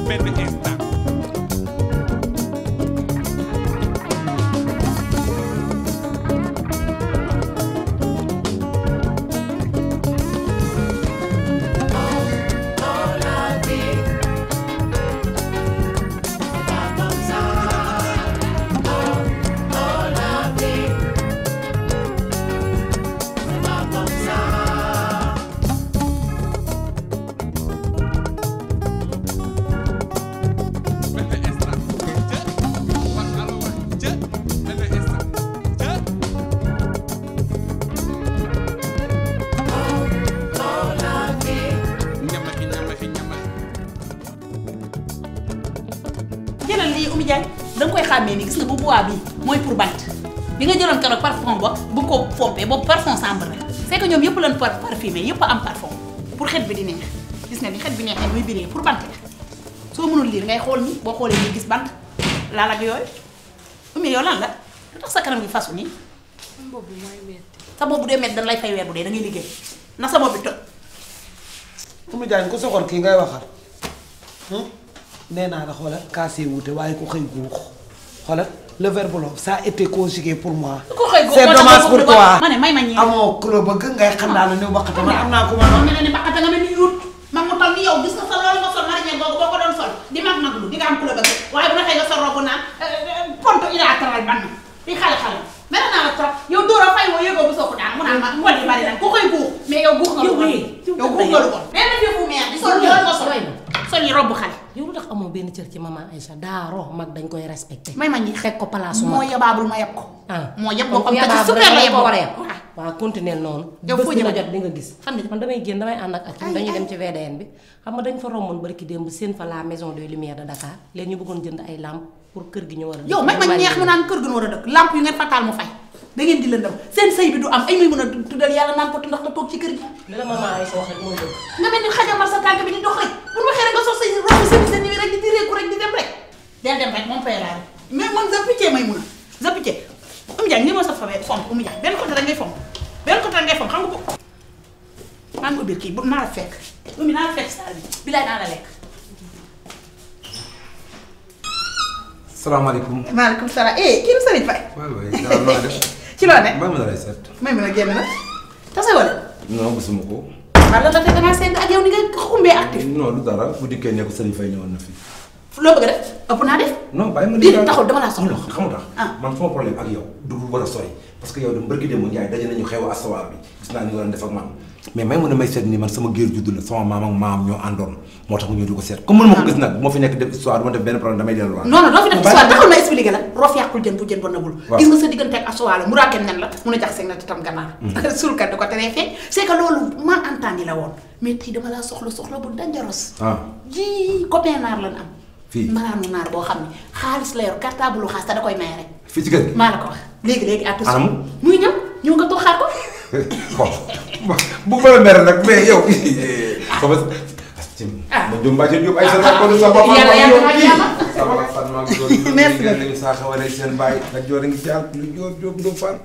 benn instant. jëlal lii Oumy Diagne da nga koy xàmmee ni gis nga bu bois bi mooy pour bant bi nga jëloon keroog parfum ba bu ko pompé boobu parfum chambre rek c'est que ñoom yëpp lañ parfumé yëpp am parfum pour xet bi di neex gis nga ni xet bi neexee muy biree pour bant la soo mënul lire ngay xool ni boo xoolee ni gis bant laal ak yooyu Oumy yow lan la lu tax sa kanam gi fasu nii boobu mooy metti sa boobu dee metti dañ lay fay weer bu dee da ngay liggéey na sa bopp bi toj Oumy Diagne ku soxor kii ngay waxal nee naa la xoolal kaasee wuute waaye ku xëy guux xoolal le verbe long ça a été conjugué pour moi. c'est dommage pour toi. ma ne may ma ñii amoo ku la bëgg ngay xam naa la ni baqata man am naa ku ma. ma ne ni baqata nga mel ni yuut mag mu toll ni yow gis nga sa loolu nga sol marinière googu boo ko doon sol di mag lu di nga am ku la bëgg waaye bu na xëy nga sol robu naan ponto ilatéral ban di xale mere naa la trop yow dóora fay woo yëgoo bu soo ko daan mu naan ma ngoon yi bari nag ku koy guux mais yow guux nga lu bon yow guux nga lu bon mais nag yëfu meer di sol loolu nga sol yi robu xale yow lu tax amoo benn cër ci maman Aïcha daaro mag dañ koy respecté. may ma ñi teg ko place moo yabaabul ma yeb ko ah moo yeb ko comme que super la yeb ko war a yeb waaw continuer noonu yow foo dina jëm jot di nga gis fan nga man damay génn damay ànd ak dañuy dem ci VDN bi xam nga dañ fa romboon barki démb seen fa la maison de lumière de Dakar léegi ñu bëggoon jënd ay lampe pour kër gi ñu war a yow may ma neex mu naan kër gi ñu war a dëkk lampe yu ngeen fataal mu fay da ngeen di lëndam seen sëy bi du am ay may mën a tuddal yàlla naan ko ndax la toog ci kër gi li la maman Aïcha wax rek mooy dëgg nga mel ni xajamal sa tànk bi di dox rek bu ñu waxee rek nga sol say robe seen yi rek di direeku rek di dem rek del dem rek moom fay laa mais man zappicee may mun a zappicee Oumy Diagne ni moo sa famille fomp Oumy Diagne benn côté rek ngay fomp benn côté rek ngay fomp xam nga ko maa ngi ubbil kii bu naa la fekk Oumy naa la fekk saa bi bilaay naa la lekk salaamaaleykum. maaleykum salaam kii nu Serigne Faye waaw waaw maa def. ci loo ne maa mën a lay seet. may mën a génn na tase wala non gisuma ko. waaw lan la te damaa seetlu ak yow ni nga xumbee actif non du dara bu dikkee ne ko Serigne Faye ñëwoon na fi. loo bëgg a def ëpp naa def non bàyyi ma déedéet taxul dama laa soxla xam nga tax man sama problème ak yow du war a sori parce que yow de mbërki démb Ndiaye daje nañu xew asawaar bi gis naa ni nga doon def ak man mais may mën a may seet nii man sama géer juddu la sama maam ak maam ñoo àndoon moo tax mu ñëw di ko seet comme mënu ma ko gis nag bu ma fi nekk def histoire du ma def benn problème damay delluwaat non non doo fi def histoire taxul ma expliqué la roof yàqul jën bu jën ba nagul gis nga sa diggante ak asuwaa la mu raakem nen la mun a jax seeg na tam ganaar sulkat du ko teree feeñ c'est que loolu man entendu la woon mais tey dama laa soxla bu dangereux ji copain naar lan am fii maraanu naar boo xam ne xaalis la yor cartable xaalis te da koy maye rek fii ci kër gi maa la ko wax léegi anam muy ñëw nga toog xaar ko bu ma la mere nag mais yow sama ma jom mbaa jóob ay sa ko sa bopp sama fan maa ngi doon nañu saa xawale seen bàyyi la joor a ngi ci àll lu jóob do fan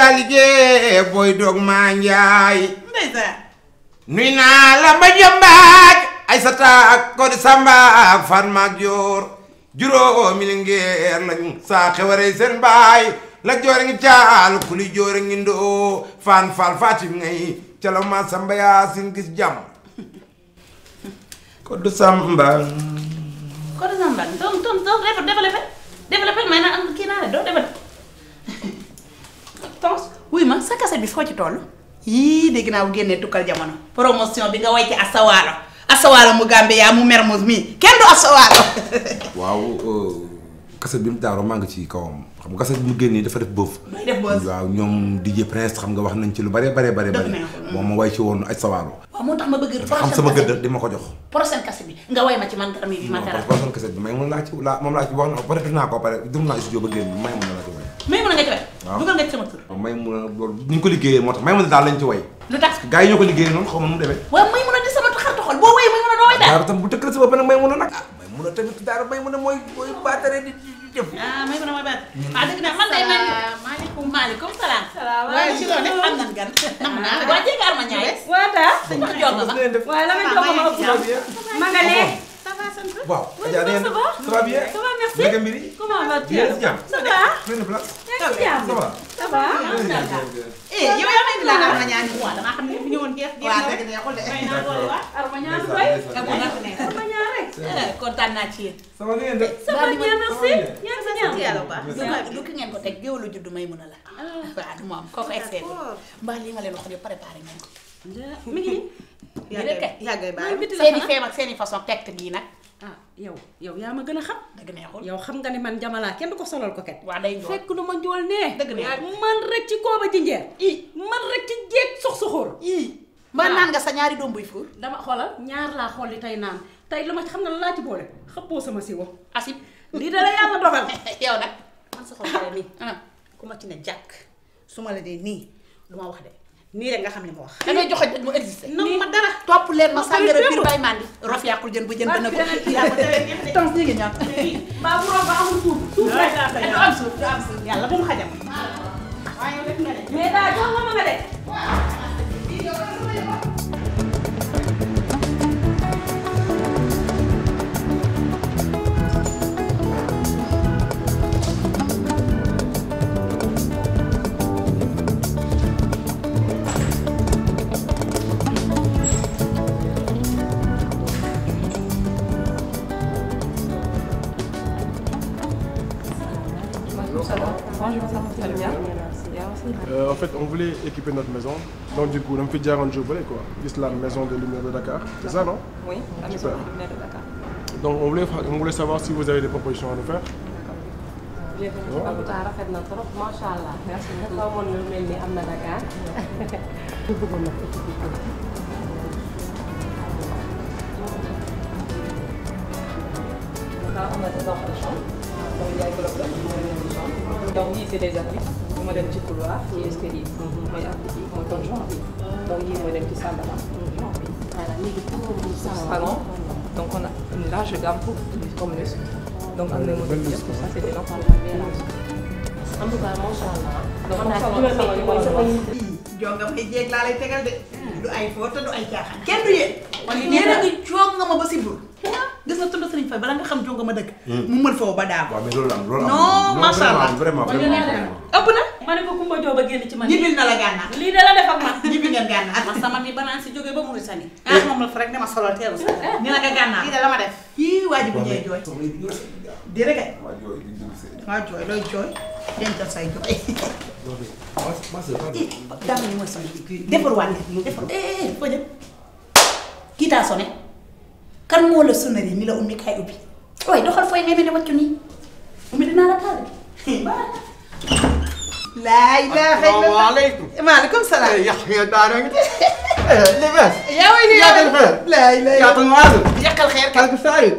jaligee booy doog maa njaay nuy naa la ma jëmbaaj ay sa taak ko di samba ak fan maag joor juróomi li ngeer lañ saa xewaree seen baay la joor a ngi caal ku li joor a ngi ndoo fan fal fatim ngay cala ma samba yaa sin gis jàmm ko du samba doo développé may na am kii naa ne doo développé tons wuy ma sa kase bi foo ci toll yii dégg naa bu génnee tukkal jamono promotion bi nga way ci asawaalo mu Gambia mu Mermoz mii kenn du asawaalo waaw kaset bi mu daaroo maa ngi ci kawam xam nga kaset bi mu génnee dafa def bëf waaw ñoom DJ Prince xam nga wax nañ ci lu bare moom ma way ci woon ay sawaalo waaw moo tax ma bëgg dafa xam sama gëdd di ma ko jox prochaine kaset bi nga way ma ci man dara mi bi ma dara prochaine kaset bi may mun laa ci moom laa ci wax na peut-être naa ko pare dum naa studio ba génn may mun na la ci way may mun a nga ci way dugal nga ci sama tur may mun a loolu ni ñu ko liggéeyee moo tax may mun a daal lañ ci way lu tax gars yi ñoo ko liggéeyee noonu xaw ma nu mu demee waaw may mun a di sama xartu xol boo way may mun a doo way daal daara tam bu tëkkal sa bopp nag may mun a nag may mun a tamit daara may mun a mooy baatare di jëf may mun a mooy baat dëgg naa man day maaleykum salaam. waaye ci loolu am nan gan. nam naa la waa jéegi Arma Ñaay. waa daa. dañu ko jox ma. waaye la nga jox ma ëpp ma nga ne. waaw. Adja nee na ça va bien. ça va merci. naka mbiri. comment vas-tu? bien si jàmm. ça va. benn place. yaa ngi ci jàmm. ça va. ça va. yow yaa ngi la Arma Ñaay waaw damaa xam ne fi ñëwoon gees gees. waaw dëgg neexul de. Arma Ñaay lu koy. Arma Ñaay rek. kontaan naa ci yéen. ça va ngeen def. ça va bien merci. yaa ngi ci jàmm. yàlla bu baax lu ki ngeen ko teg géwélu juddu may mun a la. waaw du moom kooku excès mbaa li nga leen wax yëpp préparé ngeen ko. mi ngi yàggay baax seeni feem ak seeni façon tekk gii nag. ah yow yaa ma gën a xam. dëgg neexul yow xam nga ne man jamalaa kenn du ko solal ko ket. waa day njool fekk nu ma njool nee. dëgg neexul man rek ci kooba ci njeer. man rek ci jeeg sox soxóor. mbaa naan nga sa ñaari doom buy fuur. dama xoolal ñaar laa xolli tey naan tey lu ma ci xam nga laa ci boole xëppoo sama siwo. asib lii da la yàlla dogal. yow nag. man sa xol nii. ku ma ci ne jàkk su ma la dee nii du ma wax de nii rek nga xam ne ma wax. dangay joxe mu existé. nii ma dara. topp leen ma sàngara biir bay mandi. rof yàqul jën bu jën dana ko. yaa ko tere ñetti tons ñu ngi ñor. baa bu rob ba amul suuf. suuf rek du am suuf du am suuf. yàlla bu mu xajam. waaye yow def nga de. mais daa jox nga ma nga de. En fait, on voulait équiper notre maison. Donc du coup, on fait dire un jour quoi. C'est la maison de lumière de Dakar. C'est ça, non? Oui, la maison de lumière de Dakar. Donc on voulait savoir si vous avez des propositions à nous faire. en tout cas rafet na trop macha allah. merci beaucoup xaw ma lu mel ni am na Dakar. bëggoon na ko ci on a des enfants de chambre. Donc il y a une bloc de chambre. Donc ici c'est des abris. Moi dem ci couloir, fii escalier. mooy abri bi mooy kon genre bi. Donc yii mooy dem ci salle de bain. genre bi. voilà léegi salon. Donc on a une large gamme pour comme le donc am na modèle yëpp ça c'est des lampes en tout cas macha allah. jonga may jéeg laa lay tegal de. du ay foto du ay caaxaan. kenn du yéen. yéen a ngi jonga ma ba si bur. gis nga tudd Serigne Faye bala nga xam jonga ma dëgg. mu mën foofu ba daaw. waaw mais loolu am loolu am. non macha allah vraiment ëpp na. ma ne ko Kumba Joob a génn ci man. ñibbil na la gànnaar. lii de la def ak man. ñibbi ngeen gànnaar. man sama mi banaan si jógee ba Mauritanie. moom la fa rek dama solal teeru sa. ni la nga gànnaar. lii de la ma def. kii waa ji bu ñëwee jooy. di rek ay. waa jooy looy jooy. dencal say jooy. dam ni mooy sama defar waat defar. foo jëm. kii taa sonné. kan moo la sonné ni la ummi kaay ubbi. ooy doxal fooy ngay mel ne wàccu nii. ummi dinaa la taal. laa ilaaha illallaah. Asalaamaaleykum. maaleykum salaam. Yaxya Daara ngi. Libas. yaa way ni Yaatal xeer. laa ilaaha Yaatal maadu. yàqal xeer kay. Kalku saa yi.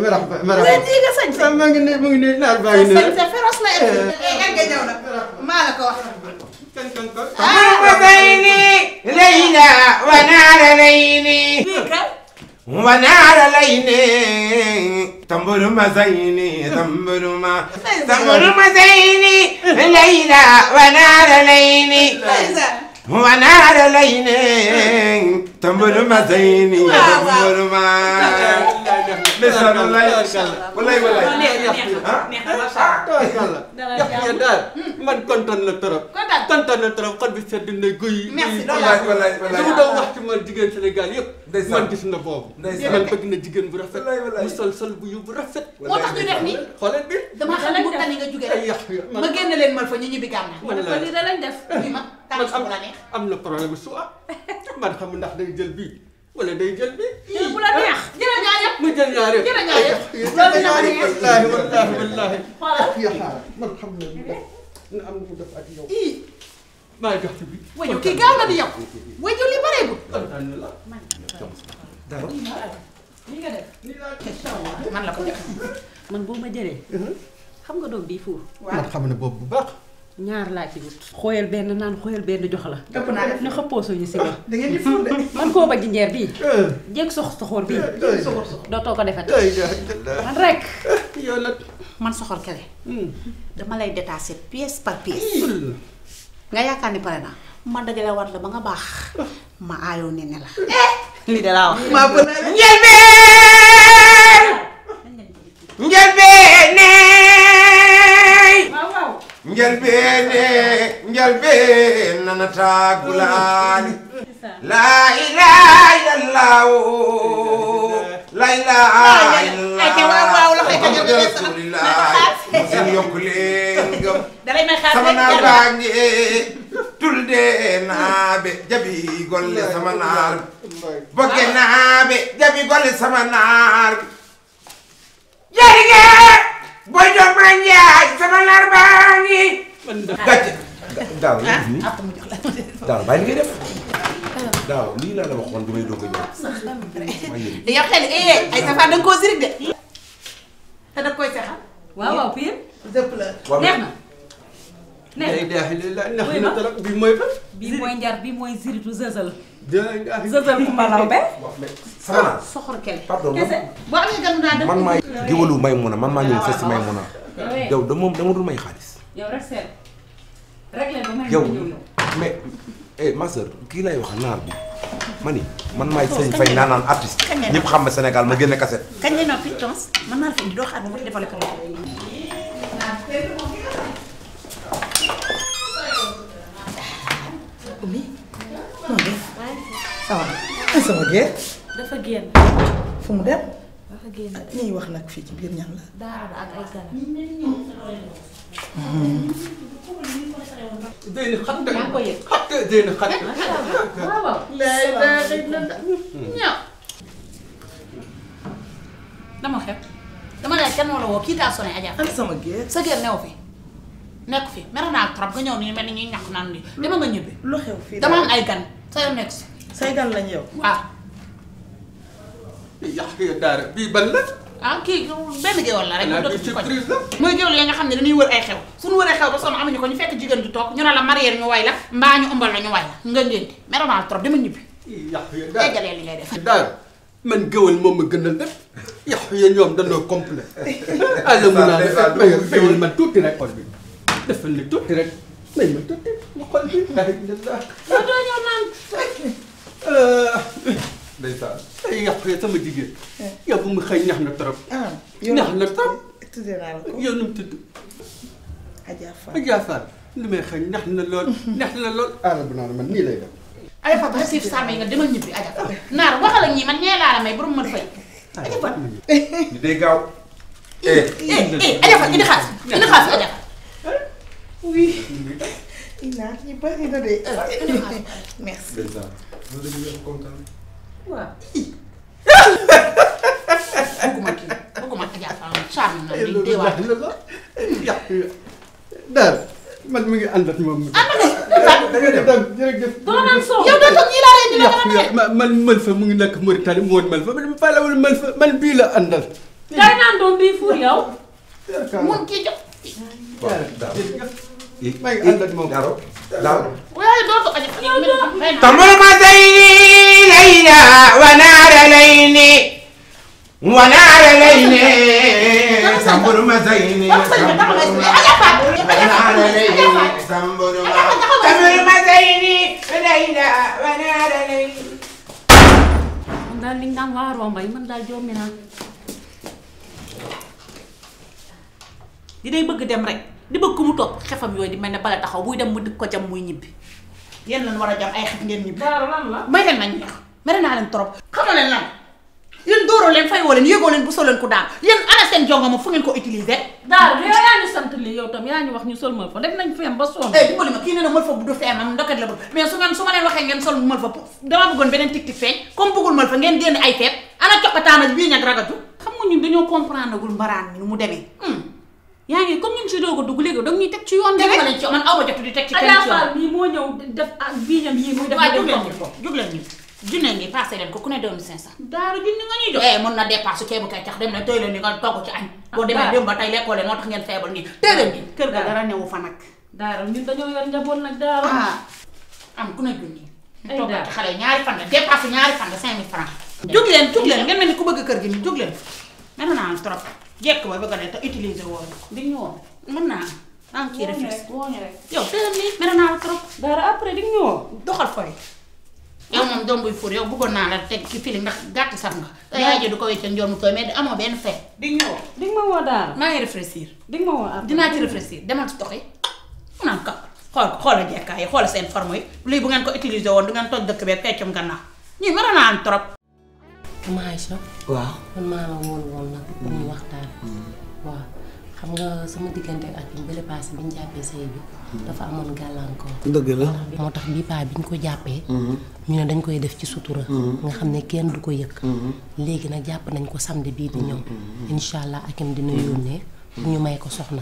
Merhaba merhaba. leen di nga sañ sa. mu ngi nii naar baa ngi sañ nii. sa féroce la nga ñëw nag maa la ko wax. Bayni Layla wa Naara Layni. ونار ليني تنبر مزيني تنبر مزيني ليلى ونار ليني ونار ليني تنبر مزيني تنبر ما نسأل الله والله Yaxya daal man kontaan na trop. kontaan na trop xol bi sedd na guy. merci li mu doon wax ci man jigéen Sénégal yëpp. man gis na boobu. man bëgg na jigéen bu rafet. mu sol bu yu bu rafet. moo tax ñu def nii. xoolal bi. dama xam ne bu tani nga jóge rek. ma génn leen mal fa ñu ñibbi gànnaar. ma ne ko lii da lañ def. bi ma tànn su la neex. am na problème su man xam ndax day jël bii wala day jël bii. bu la neex. jërë ñaar yëpp. mu jël ñaar yëpp. jërë ñaar yëpp. loolu dina ma neex. wallaahi. xoolal. man xam na lu def na am lu mu def ak yow. maa jox ci bi. waju kii gaaw na di yow. waju li bareegul. kontaan na la. li nga def. man la ko jox. man boo ma jëlee. xam nga doom bii fuur. man xam na boobu bu baax. ñaar laa ci wut. xooyal benn naan xooyal benn jox la. ëpp naa def ñu xëppoo suñu si ba. da ngeen di fuur de. man koo ba jinjeer bii. jéeg soxoor bii. dootoo ko defati. man rek. yow nag man soxor kele dama lay détacher pièce par pièce nga yaakaar ni pare naa ma dajale war la ba nga baax ma aayoo ne la lii de laa wax maa bëgg Njalbeen nana taagulaani laa ilaaha illallaah laa ilaaha illallaah Muhammadu rasuulullaah musin yokk leen gëm sama naar baa ngi tulde naabe jabi golle sama naar bogge naabe jabi golle sama naar jarige boy doon ma njaay sama naar baa ngi gàcce daaw li gis ni daaw bàyyi li ngay def daaw lii laa la waxoon bi may doog a ñëw di yow xel ay safa danga koo sirig de te da koy saxal waaw Pire dëpp la neex na neex na trop bi mooy fa bii mooy njar bii mooy siritu zëzal zëzal Kumba Lawbe sama naa soxor kele pardon boo amee ganu naa man maay géwalu Maymuna man maa ñëw fes si Maymuna yow da moom dama dul may xaalis yow rek seet rek leen ba may yow ñëw mais ma sœur kii lay wax naar bi ma ni man maay sëñ Fay naanaan artiste ñëpp xam ne Sénégal ma génne cassette kañ lay noppi tons man naa la fi doo xaar ba ma defal ko Oumy noo def ça va sama géer dafa génn fu mu dem dafa génn ñuy wax nag fii ci biir ñan la daara ak ay gan déy na xat yaa ngi ko yëg xat déy na xat waaw ñëw dama xew dama laaj kan moo la woo kii daa sonné Adja ak sama géer sa géer new fi nekk fi mer naa trop nga ñëw nii mel ni ñuy ñàkk naan nii dama nga ñibbi lu xew fii dama am ay gan sa yoon nekk si say gan lañ yow waaw yàq ya daara bii ban la ah kii benn géwél la rek mu dëkk ci koñ surprise la mooy géwél yi nga xam ne dañuy wër ay xew suñu wëree xew ba sonn amuñu ko ñu fekk jigéen ju toog ñu ne la marié ñu way la mbaa ñu ëmbal la ñu way la nga ngénte mer naa trop dama ñibbi yàq ya daara eggalee li ngay def daara man géwél moom ma gënal def yàq ya ñoom dañoo complet àlla mu naa may géwél man tuuti rek xol bi defal ni tuuti rek may ma tuuti ma xol bi yow doo ñëw naan ndeysaan ay yàq ya sama jigéen yow bu mu xëy ñax na trop ñax na trop tuddee naa la ko yow nu mu tudd Adja Fall Adja Fall li may xëy ñax na lool ñax na lool àlla bu naa man nii lay def ay fa ba siif sàmm yi nga demal ñibbi Adja naar waxal ak ñi man ñee laa la may borom mën fay Adja Fall di day gaaw Adja Fall indi xaalis Adja Fall oui Ina ñi bari na de indi xaalis merci waaw bëgguma kii bëgguma Adja Fall charme na li deewaat yàq daal man mi ngi ànd ak moom jërëjëf doo naan soow yow doo toog ñii laa leen di la yàq man mën fa mu ngi nekk Mauritanie mu woon mën fa man fa la wala mën fa man bii la àndal kay naan doom bii fuur yow mun kii jox maa ngi ànd ak moom daaw waaye doo toog Adja Fall tambul ma zayni layla wanaara layni wanaara layni sambul ma zayni wanaara layni sambul ma zayni layla wanaara layni man daal li nga daan waaroo mbay man daal jommi naa di day bëgg dem rek di bëgg ku mu topp xefam yooyu di mel ne bala taxaw buy dem mu dëkk ko jam muy ñibbi yéen lan war a jam ay xef ngeen ñibbi daara lan la may leen nañ neex mere naa leen trop xam nga leen lan yéen dóoroo leen fayoo leen yëgoo leen bu soo leen ko daan yéen ana seen jonga ma fu ngeen ko utiliser daara yow yaa ñu sant lii yow tam yaa ñu wax ñu sol mal fa def nañ fem ba sonn dimbali ma kii nee na mël fa bu du feemam ndokat la bëgg mais su ma leen waxee ngeen sol mël fa dama bëggoon beneen tik tik feeñ comme bëggul mël fa ngeen génn ay feet ana coppataana bii ñag ragatu xam nga ñun dañoo comprendre gul mbaraan mi nu mu demee yaa ngi comme ñu ngi si doog a dugg léegi da ñuy teg ci yoon bi rek man aw ma jot di teg ci kenn ci yoon bii moo ñëw def ak biiñam yii muy def waaw jóg leen ñu junne ngi passé leen ko ku ne 2500 daara junni nga ñuy jox mën na dépasse ceebu kay tax dem na tey leen ni nga togg ci añ boo demee démb ba tey lekkoo leen moo tax ngeen feebal nii tey leen ni kër ga dara newu fa nag daara ñun dañoo yor njaboot nag daara am ku ne junni ay togg daara ci xale ñaari fan la dépasse ñaari fan la 5000 francs jóg leen ngeen mel ni ku bëgg kër gi nii jóg leen mel naa trop jekk ba bëgg a ne te utiliser woon di ñu woon mën naa maa ngi ciy réfléchir woo ñu rek. yow tëral nii mere naa la trop dara après di ñu woo. doxal fooy yow moom doom buy fóor yow bëggoon naa la teg ci fili ndax gàtt sax nga te yaay ji du ko wéccal njool mu tooy mais amoo benn fee di ñu woo di nga ma woo daara. maa ngi réfléchir di nga ma woo après. dinaa ci réfléchir demal si dox yi mu naan ka xoola jekkaay yi xoola seen forme yi lii bu ngeen ko utiliser woon du ngeen toj dëkk beeg feccum gannaaw ñii mën naa am trop Maïcha. waaw man maa la woon nag pour ñu waxtaan. waaw xam nga sama diggante ak ñu bële passé bi ñu jàppee sëy bi. dafa amoon gàllankoor. dëgg la moo tax bii paa bi ñu ko jàppee. ñu ne dañ koy def ci sutura. nga xam ne kenn du ko yëg. léegi nag jàpp nañ ko samedi bii di ñëw. incha allah akim dina yónnee. ñu may ko soxna.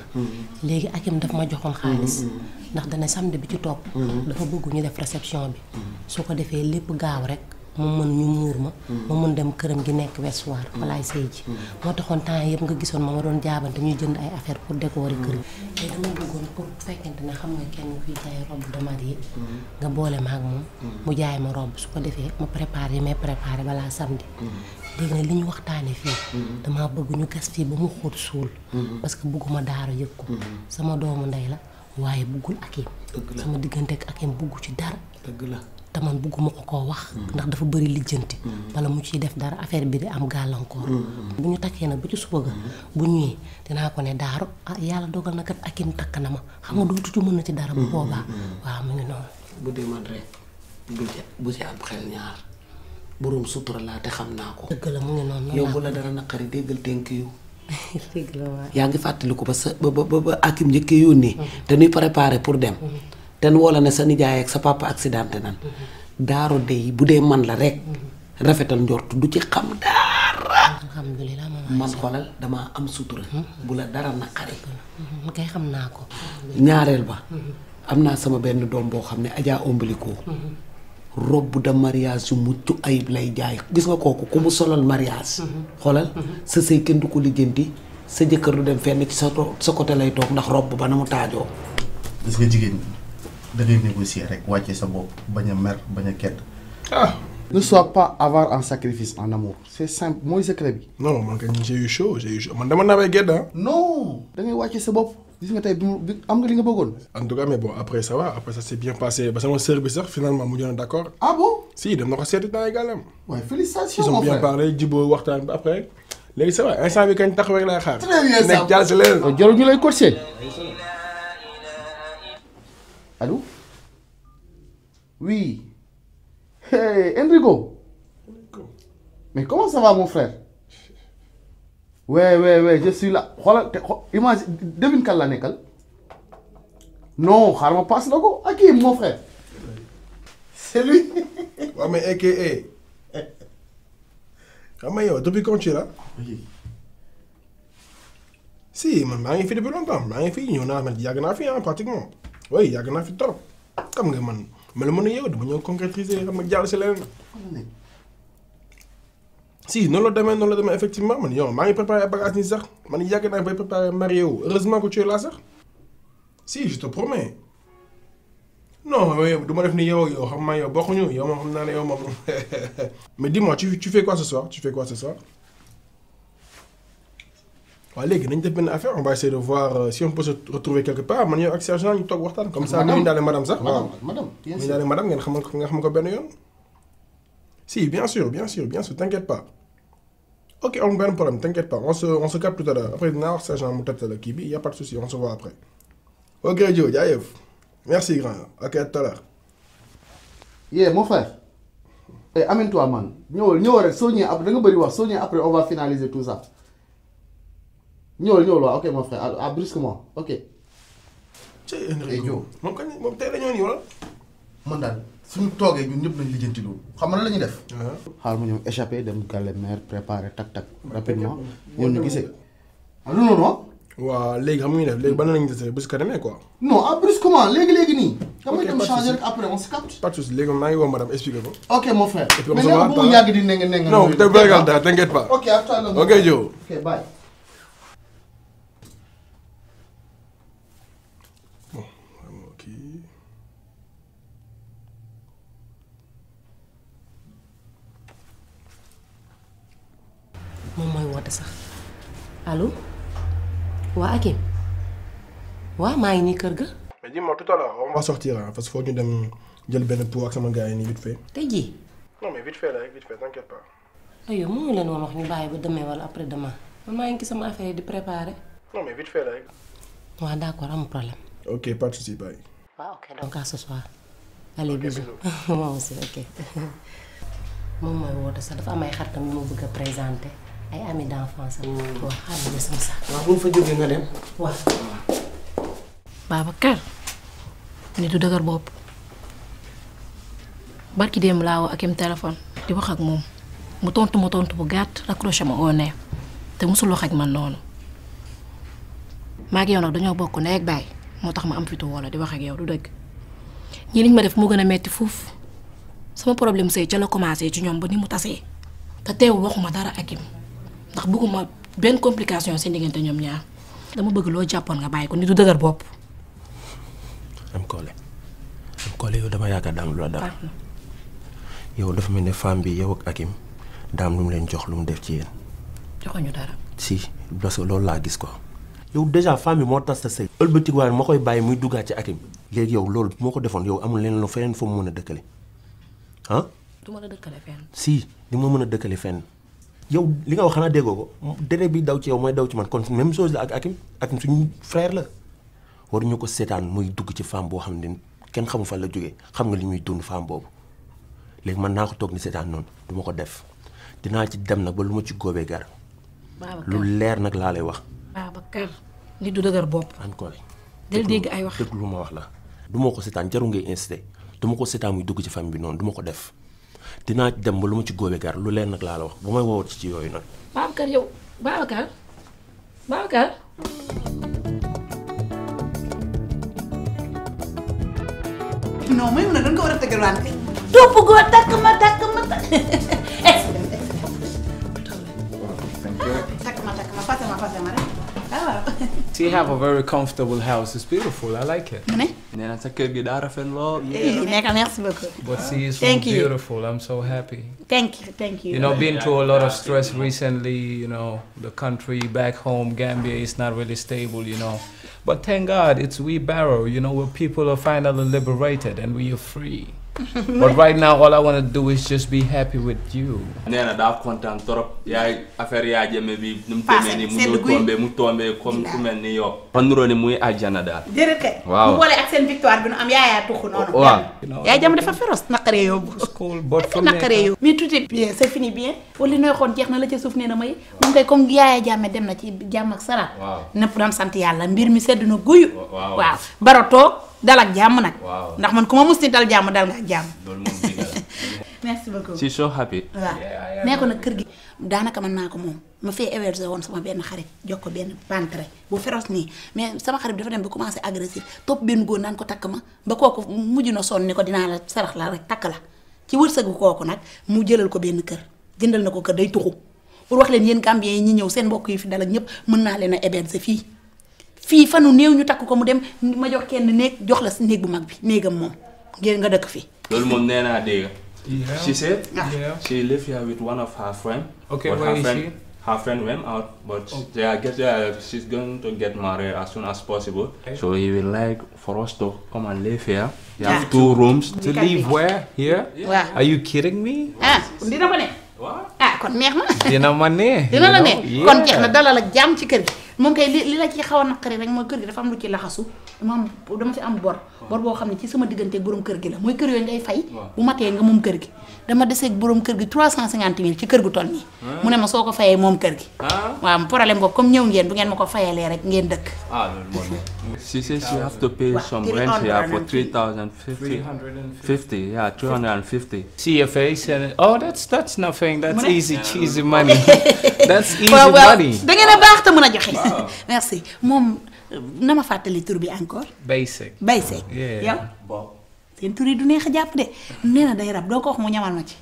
léegi akim daf ma joxoon xaalis. ndax dana samedi bi ci topp. dafa bëgg ñu def réception bi. su ko defee lépp gaaw rek. mu mën ñu muur ma. ma mën dem këram gi nekk Ouest Foire walaay sëy ji. moo taxoon temps yëpp nga gisoon ma doon jaabante ñuy jënd ay affaire pour décorer kër gi. te dama bëggoon pour bu fekkente ne xam nga kenn kuy jaay robe de mariée nga boole ma ak moom. mu jaay ma robe su ko defee ma préparé yi may préparé balaa samedi. léegi nag li ñu waxtaanee fii. damaa bëgg ñu gas fii ba mu xóot suul. parce que bëgguma daara yëg ko. sama doomu ndey la waaye bëggul akim. sama diggante ak akim bëggu ci dara. dëgg la. te man bugguma ko koo wax ndax dafa bëri lijjanti wala mu ciy def dara affaire bi di am gàllankoor bu ñu takkee nag ba ci suba ga bu ñëwee dinaa ko ne daaru yàlla dogal na kat akim takk na ma xam nga dootu ci mën na ci dara bu boobaa waaw mu ngi noonu bu dee man rek bu ci am xel ñaar borom sutura laa te xam naa ko dëgg la mu ngi noonu yow bu la dara naqari déggal tënk yu dëgg la waaw yaa ngi fàttaliku ba sa ba akim njëkkee yónnee dañuy préparé pour dem ten wala ne sa nijaay ak sa papa accidenté nan daaro dey bu dee man la rek rafetal njort du ci xam dara alhamdulilah man xoolal damaa am sutura bu la dara naqari kay xam naa ko ñaareel ba am naa sama benn doom boo xam ne Adja Ombilico robe de mariage yu mucc ayib lay jaay gis nga kooku ku mu solal mariage xoolal sa sëy kenn du ko lijjanti sa jëkkër du dem fenn ci sa côté lay toog ndax robe ba na mu taajoo gis nga jigéen ñi da ngay négocier rek wàcce sa bopp bañ a mer bañ a kedd. Ne sois pas avare en sacrifice en amour c'est simple mooy secret bi. non man kay j'ai eu chaud man dama nawee gedd ah. non da ngay wàcce sa bopp gis nga tey bi am nga li nga bëggoon. en tout cas mais bon après ça va après ça s'est bien passé ba sama sœur bi sax finalement mu jox d'accord. ah bon. si dem na ko seeti temps également. waaye félicitations ils ont mon bien frère. parlé jiboo waxtaan ba après léegi ça va instant bi kañ tax rek laay xaar. très bien ça nekk jàll si leen. jarul ñu lay coacher. allô. oui. hey Enrico. mais comment ça va mon frère. ouais je suis là xoolal te imagine devine kan la nekkal. non xaaral ma passe la ko ak kii mon frère. c'est lui. waaw mais aka xam nga yow depuis quand tu es là. si man maa ngi fi depuis longtemps maa ngi fi ñëw naa man yàgg naa fi pratiquement oui yàgg naa fi trop xam nga man la mën a yow dama ñëw concrétiser xam nga jàll si leneen. si noonu la demee effectivement man yow maa ngi préparé ay bagages nii sax man yàgg naa bay préparé marié wu heureusement que tu es là sax si je te promets non yow du ma def ni yow xam naa yow bokkuñu yow moom xam naa ne yow moom mais dis-moi tu fais quoi ce soir waaw léegi nañ def benn affaire on va essayer de voir si on peut se retrouver quelque part man yow ak Sergent ñu toog waxtaan comme ça ñu daale madame sax waaw ñu daale madame ngeen xam ko benn yoon si bien sûr t'inquiète pas ok amul benn problème t'inquiète pas on se capte tout à l'heure après dinaa wax Sergent mu tëdd la kii bi y a pas de souci on se voit après ok Dio jaayëf merci grand ok à tout à l'heure yeah mon frère amène-toi man ñëwal rek soo ñëwee après da nga bëri wax soo ñëwee après on va finaliser tout ça ñëwal waaw ok mon frère brusquement ok. Cey Enrico moom tey la ñëw nii wala. man daal suñu toogee ñun ñëpp nañ lijjanti loolu xam nga lan la ñuy def. xaaral ma ñëw échappé dem gàlle mère préparer tak rapidement ñëw ñu gisee. non. waaw léegi xam nga ñu def léegi ban la ñuy def bés ka demee quoi. non brusquement léegi nii. damay dem changer rek après on se capte. pas de souci léegi maa ngi woo madame expliqué ko. ok mon frère. et puis on se voit mais yàgg di nenga non t'inquiète pas. ok à tout à l'heure. ok Dio. ok bye. moom mooy woote sax allo waa Akim waa maa ngi nii kër ga. mais dis-moi tout à l'heure on va sortir hein, parce que faut ñu dem jël benn pot ak sama gars yi nii vite fait. tey jii. non mais vite fait la rek vite fait t'inquiète pas. aywa mënu leen woon wax ñu bàyyi ba demain wala après demain man maa ngi ci sama affaire yi di préparer. non mais vite fait la rek. waaw d'accord amul problème. ok pas de souci bye. waaw ok donc à ce soir. allez bisous moi aussi ok. moom mooy woote sax dafa am ay xaritam yu ma bëgg a présenter ay amis d'enfance am. waaw xaaral ma sama sax. waaw bu ñu fa jógee nga dem. waaw. Babacar nit du dëgër bopp barki démb laa woo Akim téléphone di wax ak moom mu tontu ma tontu bu gàtt raccroché ma au nez te musul wax ak man noonu maa ak yow nag dañoo bokk ndey ak baay moo tax ma am fitu wala di wax ak yow du dëgg ñi liñ ma def moo gën a metti fuuf sama problème sëy ca la commencé ci ñoom ba ni mu tasee te teewul waxuma dara Akim ndax bëgguma benn complication seen diggante ñoom ñaar dama bëgg loo jàppoon nga bàyyi ko nit du dëgër bopp. am Collé yow dama yaakaar daam lu la dara yow dafa mel ne femme bi yow ak Akim daam lu mu leen jox lu mu def ci yéen. joxuñu dara. si parce que loolu laa gis ko yow déjà femme bi moo tas sa sëy ëlbatig waaye ma koy bàyyi muy duggaat ci Akim léegi yow loolu moo ko defoon yow amul leen lu feneen foo mu mën a dëkkale ah. du ma la dëkkale fenn. si di ma mën a dëkkale fenn yow li nga wax xanaa déggoo ko dere bi daw ci yow mooy daw ci man kon même chose la ak Akim suñu frère la waruñu ko seetaan muy dugg ci femme boo xam ne kenn xamu fan la jógee xam nga li muy dund femme boobu léegi man naa ko toog ni seetaan noonu du ma ko def dinaa ci dem nag ba lu ma ci góobee gar lu leer nag laa lay wax. Babacar nit du dëgër bopp. encore del dégg ay wax dégg lu ma wax la du ma ko seetaan jaru ngay incité du ma ko seetaan muy dugg ci famille bi noonu du ma ko def dinaa ci dem ba lu ma ci góobee gar lu leer nag laa la wax bu may woowati ci yooyu nag. Babacar yow Babacar. non may mun a dañ ko war a tëggal wante topp goo takk ma takk ma fase ma rek waaw. So you have a very comfortable house. It's beautiful. I like it. Nee na sa kër gi daa rafet lool. Merci beaucoup. But see, it's so beautiful. I'm so happy. Thank you. You know, been through a lot of stress recently. You know, the country back home, Gambia, is not really stable. You know, but thank God it's Wheelbarrow. You know, where people are finally liberated and we are free. But right now, all I want to do is just be happy with you. Nee na daa kontaan trop yaay affaire yaa jëme bi nu mu demee ni mu tombé comme ku mel ni yow. Fan nuroo ni muy aljana daal. Déedéet kay. Waaw mu boole ak seen victoire bi nu am yaayaa tuxu noonu. Waaw. Yaay jam dafa féroce naqaree yóbbu. Cool, but for naqaree yóbbu. Mais tout est bien, c'est fini bien. wala li nooy xoon jeex na la ca suuf nee na may moom kay comme yaaya jàmme dem na ci jàmm ak salaam. waaw nëpp daan sant yàlla mbir mi sedd na guyu. waaw Baro toog dal ak jàmm nag. ndax man ku ma mus ni dal jàmm dal nga ak jàmm. loolu moom dëgg la. merci beaucoup. She's so happy. waaw nee ko nag kër gi daanaka mën naa ko moom ma fee héberger woon sama benn xarit jox ko benn pantre bu féroce nii mais sama xarit bi dafa dem ba commencé agressif topp benn góor naan ko takk ma ba kooku mujj na sonn ni ko dinaa la sarax la rek takk la ci wërsëgu kooku nag mu jëlal ko benn kër jëndal na ko kër day tuxu pour wax leen yéen Gambien yi ñi ñëw seen mbokk yi fi dal ak ñëpp mën naa leen a héberger fii fanu néew ñu takk ko mu dem ma jox kenn néeg jox la néeg bu mag bi néegam moom ngeen nga dëkk fii. loolu moom nee naa dégg. Yeah. She said she live here with one of her friends. Okay, but where is she? Her friend went out, but she's going to get married as soon as possible. Okay. So he would like for us to come and live here. You have 2 rooms. To live where? Here? Yeah. Are you kidding me? Dina ma ne. Kon neex na. Dina ma ne. Dina la ne. Kon jeex na dalal ak jàmm ci kër gi. moom kay li la ci xaw a naqari rek mooy kër gi dafa am lu ci laxasu dama fi am bor boo xam ne ci sama diggante borom kër gi la mooy kër yooyu ngay fay bu matee nga moom kër gi dama deseeg borom kër gi 350 000 ci kër gu toll nii mu ne ma soo ko fayee moom kër gi waaw problème boobu comme ñëw ngeen bu ngeen ma ko fayalee rek ngeen dëkk she says she have to pay some rent here for 350 yeah 350 see your face and that's nothing that's easy cheesy money that's easy money da ngeen a baax te mën a joxe merci moom na ma fàttali tur bi encore. Basic. yow. seen tur yi du neex a jàpp de nee na day rab doo ko wax mu ñamal ma ci.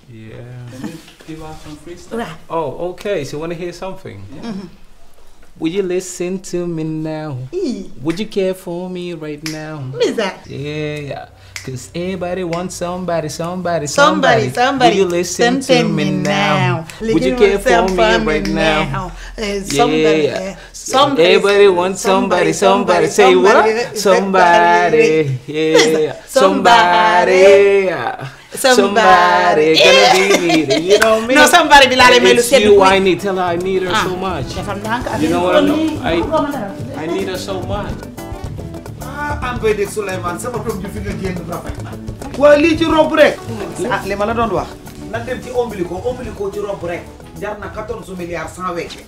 Oh, okay. So you want to hear something? Would you listen to me now? Would you care for me right now? Bizarre. Yeah. Cause everybody wants somebody. Somebody, Will you listen to me now? Would you care for me right now? Somebody. Everybody wants somebody. Say what? Somebody. Yeah. Somebody gonna be needed. You know me? No, somebody be like, it's you I need. Tell her I need her so much. You know what I mean? I need her so much. An bay dégg Souleymane sama doom ji fi nga génn rafet na. waaye lii ci rob rek. li ma la doon wax. na dem ci ombilico ci rob rek. jar na 14 milliards sans wecce.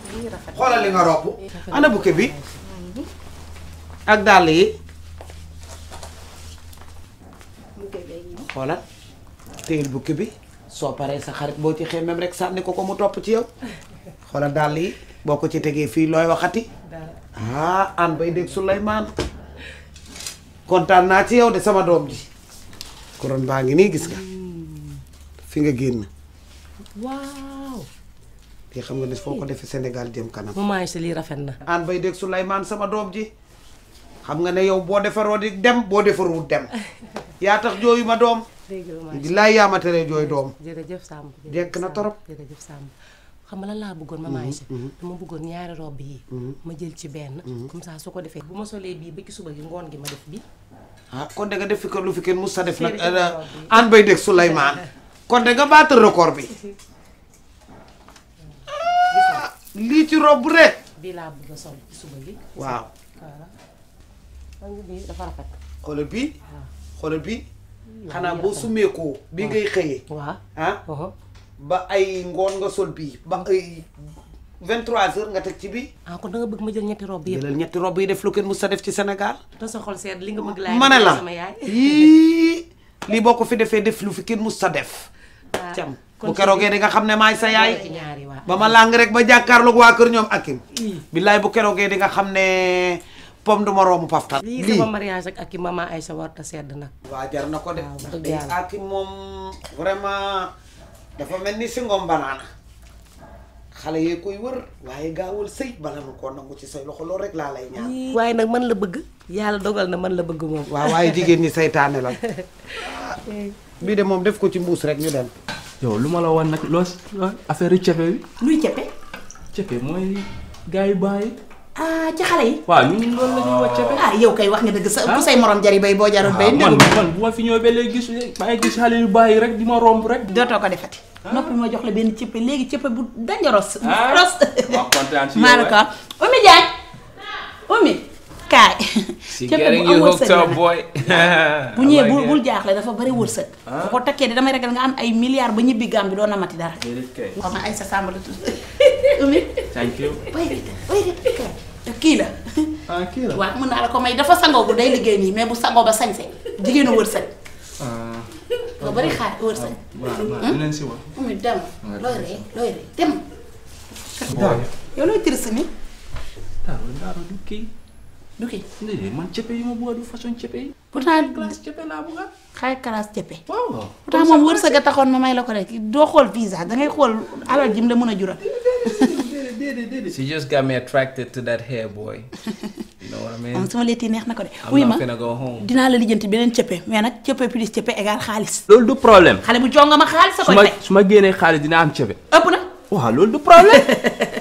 xoolal li nga rob. ana bouquet bi. ak dàll yi. xoolal. téyel bouquet bi. soo paree sa xarit boo ci xemmem rek sànni ko mu topp ci yow. xoolal dàll yi boo ko ci tegee fii looy waxati. An bay dégg Souleymane. kontaan naa ci yow de sama doom ji. couronne baa ngi nii gis nga. fi nga génn. waaw. te xam nga ne foo ko defee Sénégal jëm kanam. maman yi si lii rafet na. An bay dégg Souleymane sama doom ji. xam nga ne yow boo defaroo di dem boo defarul dem. yaa tax jooyu ma doom. billaay yaa ma tere jooy doom. jërëjëf Samb. jekk na torop. jërëjëf Samb. xam nga lan laa bëggoon maman Aïcha dama bëggoon ñaari robe yi ma jël ci benn comme ça su ko defee bu ma solee bii ba ci suba gi ngoon gi ma def bi kon de nga def fi ko lu fi kenn mus sa def nag An bay dégg Souleymane kon de nga battre record bi lii ci robe rek bii laa bëgg a sol ci suba gi waaw bii dafa rafet xoolal bii xanaa boo sumeekoo bi ngay xëyee waaw ba ay ngoon nga sol bii ba ay 23h nga teg ci bii. kon da nga bëgg ma jël ñetti robe yi. jëlal ñetti robe yi def lu kenn mus sa def ci Sénégal. te sa xol seet li nga bëgg laay ma ne la sama yaay. lii boo ko fi defee def lu fi kenn mus sa def. cam bu keroogee di nga xam ne maay sa yaay. ba ma làng rek ba jàkkaarloog waa kër ñoom Akim. billaay bu keroogee di nga xam ne pom du ma romb paftal. lii sama mariage ak Akim maman Aïcha warta sedd nag. waa jar na ko de. dëgg yàlla Akim moom vraiment. dafa mel ni si ngom banaana xale yee koy wër waaye gaawal sëy bala nu koo nangu ci say loxo loolu rek laa lay ñaan. waaye nag man la bëgg yàlla dogal na man la bëgg moom. waaw waaye jigéen ñi saytaane la bii de moom def ko ci mbuus rek ñu dem. yow lu ma la woon nag loo affaire yu cepe bi. luy cepe. cepe mooy gars yu bàyyi. ci xale yi. waaw ñun loolu la ñuy wax cepe. yow kay wax nga dëgg sa ku say morom jari bay boo jaroon bay. man bu ma fi ñëwee ba léegi gis xale yu bàyyi rek di ma romb rek. dootoo ko defati. noppi ma jox la benn cepe léegi cepe bu dangaros. waaw kontaan si yow maa Oumy Diagne. Oumy kaay. cepe bu am wërsëg boy. bu ñëwee bul jaaxle dafa bari wërsëg. bu ko takkee de damay ragal nga am ay milliards ba ñibbi Gàmbi doo namati dara. xam nga Aïssa Samb la tudd. Oumy. thank you. kii la. kii la waaw mën naa la ko may dafa sangoo bu day liggéey nii mais bu sangoo ba sañse jigéenu wërsëg. nga bari xaar wërsëg. dinañ si wax. Oumy dem looy ree dem. yow looy triste ni. Daaro du kii. du kii. man cepe yi ma bëgg du façon cepe yi. pourtant classe cepe laa bëgg. xaay classe cepe. waaw. pourtant moom wërsëg a taxoon ma may la ko rek doo xool visa dangay xool alal jim la mën a jural. She just got me attracted to that hair boy. You know what I mean? sama létt yi neex na ko de. I'm not gonna go home. dinaa la lijjanti beneen cepe mais nag cepe plus cepe égal xaalis. loolu du problème. xale bu jonga ma xaalis sa koy fay. su ma génnee xaalis dina am cepe. ëpp na. waaw loolu du problème.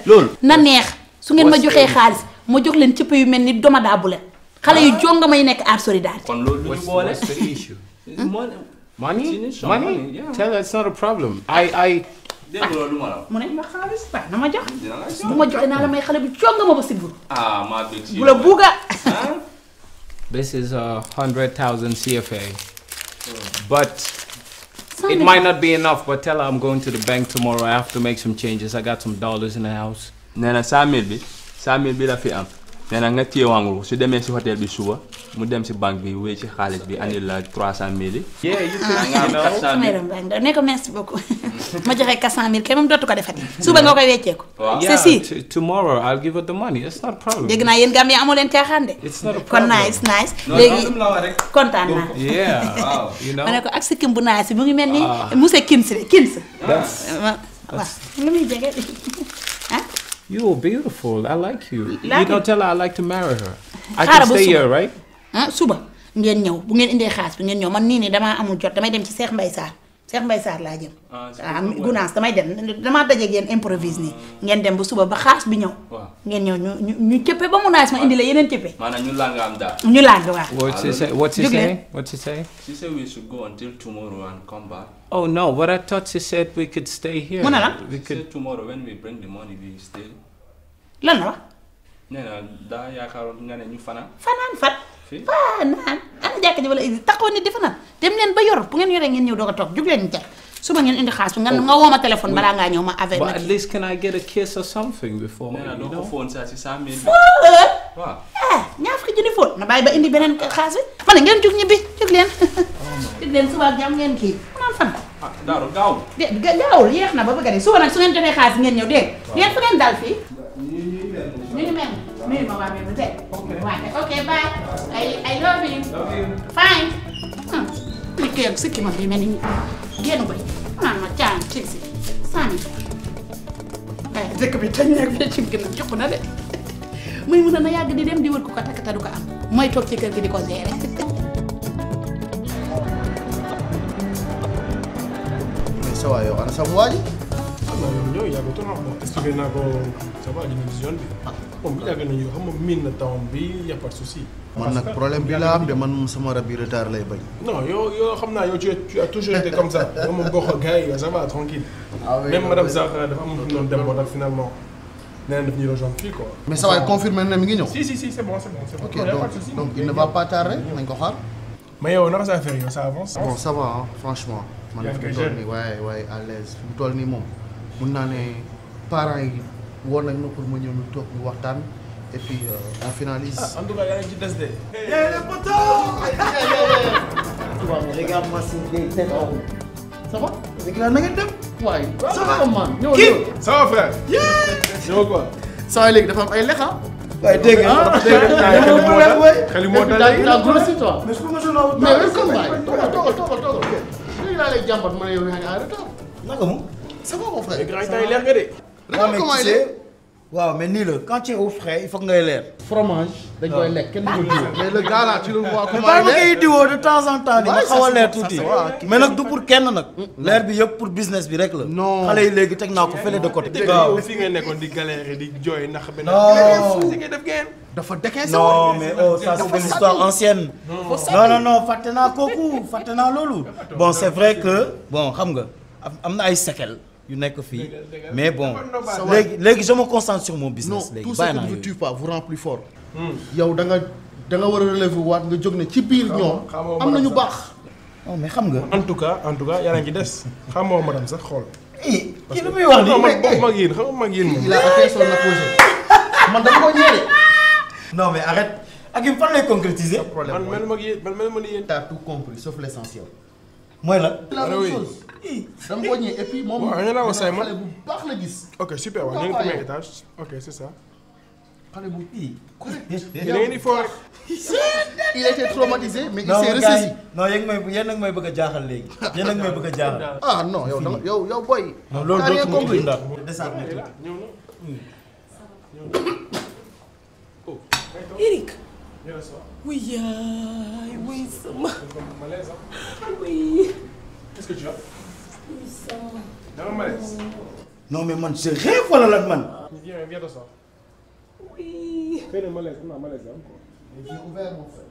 loolu. na neex su ngeen ma joxee xaalis ma jox leen cepe yu mel ni doma daa bu leen. xale yu jonga may nekk aar solidarité. kon loolu du ñu boole. What's the issue? Money? Tell her it's not a problem. dégg nga loolu ma la. mu ne ma xaalis waaw na ma jox. bu ma joxee naa la may xale bu jonga ma ba si bur. maa bëgg si bu la buuga. This is 100,000 CFA. But it might not be enough, but tell her I'm going to the bank tomorrow. I have to make some changes. I got some dollars in the house. nee na 100,000 bi la fi am. nee na nga téyewaangul su demee si hôtel bi suba mu dem si banque bi wéy ci xaalis bi andi la 300,000. Yeah, you can. samay ram bang ne ko merci beaucoup. ma joxe 400,000 kay moom dootu ko defati. suba nga koy weccee ko. c'est sûr. Tomorrow I'll give her the money. It's not a problem. dégg naa yéen Gambie amoo leen caaxaan de. It's not a kon problem. nice. léegi kontaan naa. Yeah. You know. ma ne ko ak sikkim bu nice mu ngi mel ni monsieur Kins de Kins. waaw lu muy jege ah. You're beautiful. I like you. Like You don't tell her I like to marry her. I Xaaral can ba stay suba. here, right? suba ngeen ñëw bu ngeen indee xaalis bi ngeen ñëw man nii nii damaa amul jot damay dem ci Cheikh Mbaye Sarr Cheikh Mbaye Sarr laa jëm. Gunaas damay dem damaa dajeeg yéen improvise nii ngeen dem ba suba ba xaalis bi ñëw. ngeen ñëw ñu cëppe ba mu naaj ma indi la yeneen cëppe. maanaam ñu làng am daal. ñu làng waaw. What's he say? She said we should go until tomorrow and come back. Oh no, but I thought she said we could stay here. Mu ne la. We could tomorrow when we bring the money we stay. lan la wax. nee na daa yaakaaroon nga ne ñu fanaan. fanaan fan. fanaan ana jàkka ji wala indi taxaw nit di fanaan dem leen ba yor bu ngeen yoree ngeen ñëw doog a toog jug leen ñu jar suba ngeen indi xaalis bi nga woo ma téléphone balaa ngaa ñëw ma avec. But at least can I get a kiss or something before? nee na doo ko phone saa si 100,000. waaw ñaar fukki junni fóot na bàyyi ba indi beneen xaalis bi ma ne ngeen jug ñibbi jug leen. jug leen suba ak jàmm ngeen kii fanaan fan. Daaru gaawul. gaawul yéex na ba bëgg a dee suba nag su ngeen joxee xaalis ngeen ñëw dégg ngeen fu ngeen dal fii. ñu ngi mel nuyu ma waa même tey. ok bye. I love you. Fine. li kii ak sikki ma bi mel ni génn bay naan ma caan ci si sànni. waaye dëkk bi tañ nekk bi ci gën a jox na de muy mun na yàgg di dem di wër ko takk te du ko am mooy toog ci kër gi di ko gérer. mais ça va yow ana sama waa ji. xam naa yow ñëw yàgg trop bon expliqué naa ko ça va dina vision bi moom yàgg nañu xam nga miin na temps bi y a pas de souci. man nag problème bi la am de man sama rab yi retard lay bañ. non yow xam naa yow tu as toujours été comme ça yow moom boo ko gars yi ça va tranquille. même madame Sarr dafa am lu doon dem moo tax finalement nee na daf ñuy rejoindre fii quoi. mais ça va confirmer na mi ngi ñëw. si c'est bon. ok donc il ne va pas tarder nañ ko xaar. mais yow naka sa affaire yow ça avance. bon ça va hein, franchement. man fi mu toll nii waaye à l'aise fi mu toll nii moom mun naa ne parents yi woon nañ ma pour ma ñëw ñu toog ñu waxtaan. Et puis on finalise. En tout cas, il y a une petite SD. Yeah, les potos! Regarde-moi ces têtes en haut. Ça va? Avec la nugget dem? Ouais. Ça va, man? Qui? Ça va, frère? Yeah! quoi? Ça va, léegi dafa am ay lekk ah. Ouais, dégg nga. xel moo t'as grossi toi. Mais je peux me jouer mais welcome baay. toogal. léegi laa lay jàmbat ma ne yow yaa ngi en retard. Naka mu? Ça va mon frère. Les grands temps yi leer nga de. Regarde comment il est. waaw mais nii la quand tu es au frais il faut que ngay leer. fromage dañ koy lekk kenn du ko diw. mais le gars là tu le vois comment il est. mais bàyyi ma koy diwoo de temps en temps. nga xaw a leer tuuti. mais nag du pour kenn nag. leer bi yëpp pour business bi rek la. non xale yi léegi teg naa ko fële de côté. waaw fii nga nekkoon di galérer di jooy ndax benn. dafa dekkee non mais oh ça c'est une histoire ancienne. non fàtte naa kooku fàtte naa loolu. bon c'est vrai que bon xam nga am na ay séquelles. yu nekk fii mais bon léegi je me concentre sur mon business. léegi tout ce que ne vous tue pas vous rend plus fort. yow da nga war a relever waat nga jóg ne ci biir ñoom. am na ñu baax. non mais xam nga. en tout cas yaa ngi des xam nga madame sax xool. kii lu muy wax nii man bokk mag yéen xam nga mag yéen moom. il a atteint son apogée. man dama ko ñeere. non mais arrête ak yi fan lay concrétiser. man mel mag yéen man mel ma ni yéen. t'as tout compris sauf l'essentiel. mooy la. la même chose. dama ko ñëwee et puis moom. waaw ñu la wax xale bu baax la gis. ok super waaw ñu ngi premier étage ok c'est ça. xale bu yéen di fort. il était traumatisé mais il s'est ressaisi. non yéen nag may bëgg a jaaxal léegi. yéen nag may bëgg a jaaxal. ah non yow boy. non loolu dootu ma ko ndax. Eric. oui yaay oui sama. oui. Qu'est-ce que tu as? Oui sama. Dama malaise. non mais man je rêve wala lan man. Viens t'asseoir. oui. Fais le malaise, on a malaise là. J'ai ouvert mon frère.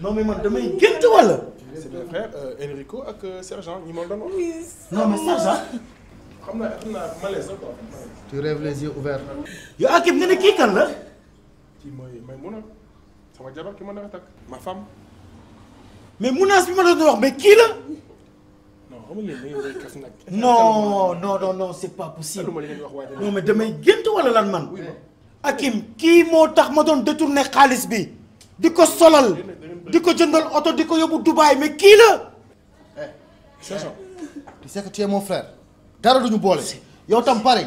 non mais man damay gént wala. C'est mes frères Enrico ak Sergent ñi ma doon wax. oui. non mais Sergent. xam naa malaise la quoi. tu rêves les yeux ouverts. yow Hakim nga ne kii kan la. kii mooy Maimouna sama jabar ki ma nar a takk ma femme. mais Mounas bi ma doon wax mais kii la. non xam nga yéen da ngeen koy kaf nag. non c'est pas possible. non mais damay gént wala lan man. Hakim kii moo tax ma doon détourner xaalis bi. di ko solal. di ko jëndal oto di ko yóbbu Dubaï mais kii la. c'est ça. tu sais que tu es mon frère. dara duñu boole. yow tam pare.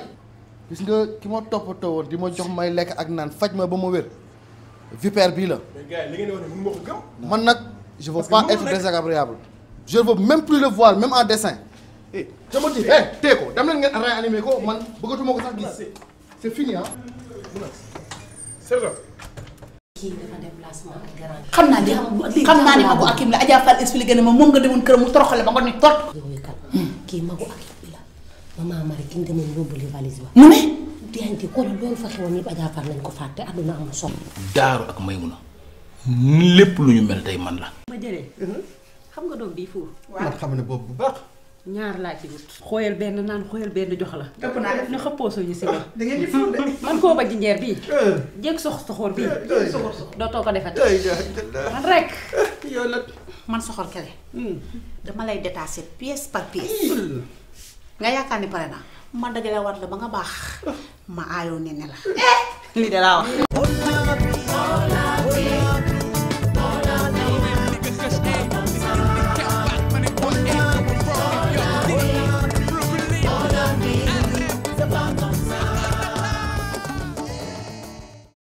gis nga ki ma toppatoo woon di ma jox may lekk ak naan faj ma ba ma wér. vipère bii la. mais gars yi li ngeen di wax ne mënu ma ko gëm. man nag je veux pas être désagréable. je veux même plus le voir même en dessin. je me dis tee ko dem leen ngeen réanimer ko man bëggatuma ko sax gis. c'est fini ah. Sergent. kii dafa déplacement ak garant. xam naa ne magu Akim la Adja Fall expliqué ne ma moom nga demoon këram mu toroxale ba nga ni tot. yooyu kat kii magu Akim bi la maman Marie ki ñu demoon yóbbuli valise ba. mu ne. diante xoolal loolu fa xewoon yëpp Adja Fall nañ ko fàtte àdduna amul solo. Daaru ak Maymuna lépp lu ñu mel tey man la. ma jëlee. xam nga doom bii fuur. man xam ne boobu bu baax. ñaar laa ci wut. xooyal benn naan xooyal benn jox la. ëpp naa def na xëppoo suñu si ma. da ngeen di fuur de. man koo ba jinjeer bii. jéeg soxor bii. dootoo ko defati. man rek. yow nag man soxor kele. dama lay détacher pièce par pièce. nga yaakaar ni pare naa. ma dajale war la ba nga baax. ma aayoo ne la. lii de laa wax.